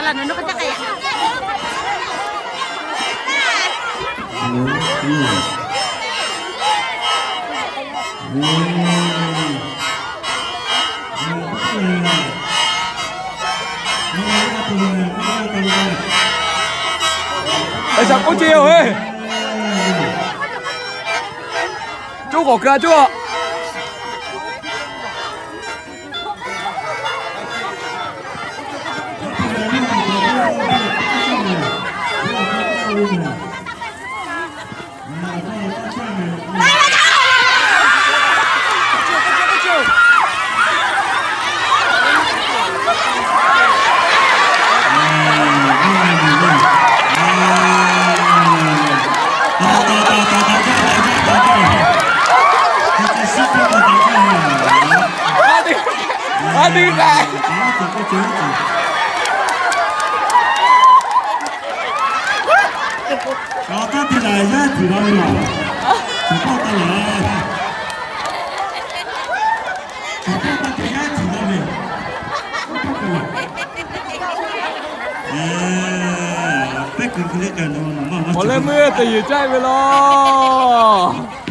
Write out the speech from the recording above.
Aˬ shaꞈ k'oˆ ce yoˬ heˆ. Coˇ k'awꞈ ka coˇ. Awˬ leh meuˇ te yuˬ caˇ ve laˬ.